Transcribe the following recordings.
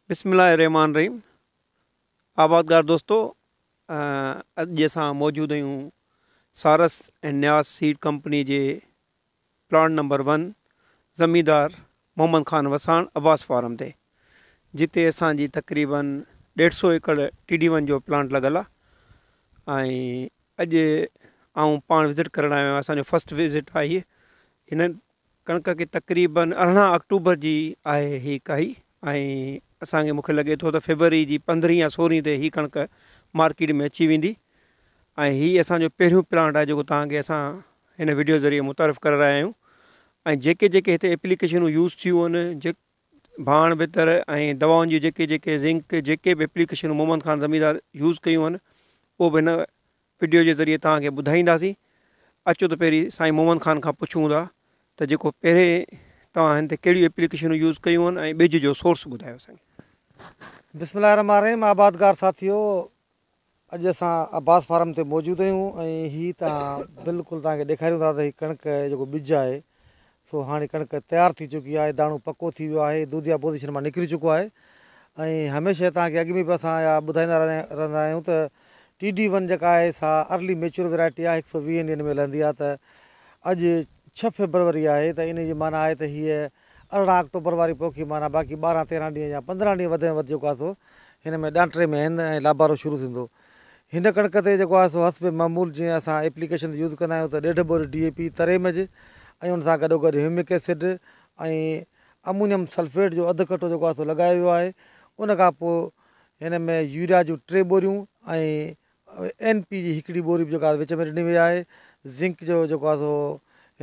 بسم الله الرحمٰن الرحيم آبادگار دوستو اڄ اسان موجود آهيون سارس ۽ نياز سيڊ ڪمپني جي پلانٽ نمبر ون زميندار محمد خان وساڻ عباس فارم تي جتي اسان جي تقريبن ڏيڍ سو ايڪڙ ٽي ڊي ون جو پلانٽ لڳل آهي ۽ اڄ آئون پاڻ وزٽ ڪرڻ آيو آهيان اسان جو فرسٽ وزٽ آهي هن ڪڻڪ کي تقريبن 18 آڪٽوبر جي آهي هي ڪاهي ۽ اسان کي مونکي لڳي ٿو ته فيبروري جي 15 يا 16 تي هي ڪڻڪ مارڪيٽ ۾ اچي ويندي ۽ هي اسان جو پهريون پلانٽ آهي جيڪو توهان کي اسان هن وڊيو ذريعي متعارف ڪري رهيا آهيون ۽ جيڪي جيڪي هتي ايپليڪيشنون يوز ٿيون آهن جي ڀاڻ ڀتر ۽ دوائن جون جيڪي جيڪي زنڪ جيڪي به ايپليڪيشنون محمد خان زميندار يوز ڪيون آهن اهو به هن وڊيو جي ذريعي توهان کي ٻڌائينداسين. اچو ته پهرين سائين محمد خان کان پڇون ٿا ته جيڪو پهرين توهان هن تي ڪهڙيون ايپليڪيشنون يوز ڪيون آهن ۽ ٻج جو سورس ٻڌايو سائين. بسم الله الرحمٰن الرحيم آبادگار ساٿيو اڄ اسان عباس فارم تي موجود آهيون ۽ هي توهان بلڪل توهان کي ڏيکاريون ٿا ته هي ڪڻڪ جيڪو ٻج آهي سو هاڻي ڪڻڪ تيار ٿي چڪي آهي، داڻو پڪو ٿي ويو آهي، دوديا پوزيشن مان نڪري چڪو آهي ۽ هميشه توهان کي اڳ ۾ به اسان اها ٻڌائيندا رهندا آهيون ته ٽي ڊي ون جيڪا آهي سا ارلي ميچور ويرائٽي آهي هڪ سو ويهن ڏينهن ۾ لهندي آهي ته اڄ ڇهه فيبروري آهي ته ان جي معنيٰ آهي ته هيء 18 آڪٽوبر واري پوکي معنيٰ باقي 12 13 ڏينهن يا 15 ڏينهن وڌ ۾ وڌ جيڪو آهي سو هن ۾ ڏانٽري ۾ آهن ۽ لابارو شروع ٿيندو. هن ڪڻڪ تي جيڪو آهي سو حسب معمول جيئن اسان ايپليڪيشنز يوز ڪندا آهيون ته ڏيڍ ٻوري ڊي اي پي تري منجهه ۽ ان سان گڏوگڏ هيومڪ ايسڊ ۽ امونيم سلفيٽ جو اڌ ڪٽو جيڪو آهي سو لڳايو ويو آهي ان کان پوء هن ۾ يوريا جون ٽي ٻوريون ۽ اين پي جي هڪڙي ٻوري به جيڪا وچ ۾ ڏني وئي آهي زنڪ جو جيڪو آهي سو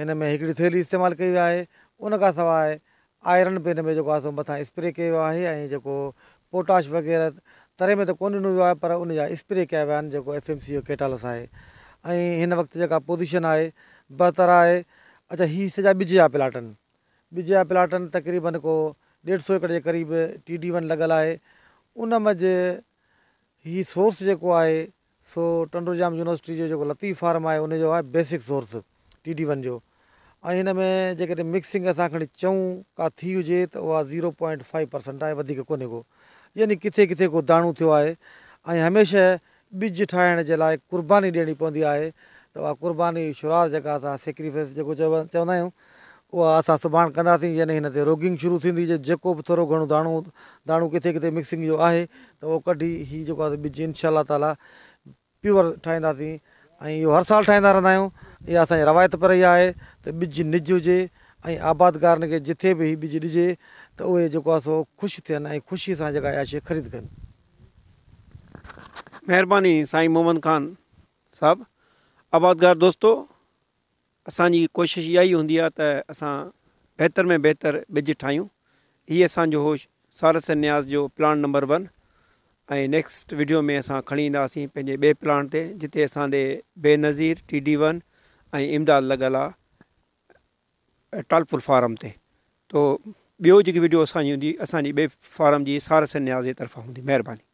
هن ۾ هڪڙي ٿيلهي استعمال ڪئي وئي آهي ان کان سواء آئرن به هن ۾ جيڪو آهي سو مٿان اسپري ڪيو ويو آهي ۽ جيڪو پوٽاش وغيره تري ۾ ته ڪونه ڏنو ويو آهي پر ان جا اسپري ڪيا ويا آهن جيڪو ايف ايم سي جو ڪيٽالس آهي ۽ هن وقت جيڪا پوزيشن آهي بهتر آهي اڇا هي سڄا ٻج جا پلاٽ آهن ٻج جا پلاٽ آهن تقريبن ڪو ڏيڍ سو ايڪڙ جي قريب ٽي ڊي ون لڳل آهي ان منجهه هي سورس جيڪو آهي سو ٽنڊوڄام يونيورسٽي جو جيڪو لطيف فارم آهي ان جو آهي basic source T D one جو ۽ هن ۾ جيڪڏهن مڪسنگ اسان کڻي چئون ڪا ٿي هجي ته اها زيرو پوائنٽ فائيو پرسنٽ آهي وڌيڪ ڪونهي ڪو يعني ڪٿي ڪٿي ڪو داڻو ٿيو آهي ۽ هميشه ٻج ٺاهڻ جي لاء قرباني ڏيڻي پوندي آهي ته اها قرباني شرار جيڪا اسان سيڪريفائس جيڪو چوندا آهيون اها اسان سڀاڻ ڪنداسين يعني هن تي روگنگ شروع ٿيندي جي جيڪو به ٿورو گهڻو داڻو داڻو ڪٿي ڪٿي مڪسنگ جو آهي ته اهو ڪڍي هي جيڪو آهي ٻج انشاء الله تعالي پيور ٺاهينداسين ۽ اهو هر سال ٺاهيندا رهندا آهيون اها اسان جي روايت به رهي آهي ته ٻج نج هجي ۽ آبادگارن کي جٿي به هي ٻج ڏجي ته اهي جيڪو آهي سو خوش ٿين ۽ خوشي سان جيڪا اها شي خريد ڪن. مهرباني سائين محمد خان صاحب آبادگار دوستو اسان جي ڪوشش اها ئي هوندي آهي ته اسان بهتر ۾ بهتر ٻج ٺاهيون. هي اسان جو هو سارس نياز جو plant number one ۽ next video ۾ اسان کڻي اينداسين پنهنجي ٻئي پلانٽ تي جتي اسان ڏي بينظير ٽي ڊي ون ۽ امداد لڳل آهي ٽالپور فارم تي تو ٻيو جيڪي وڊيو اسان جي هوندي اسان جي ٻئي فارم جي سارس نياز جي طرفان هوندي مهرباني.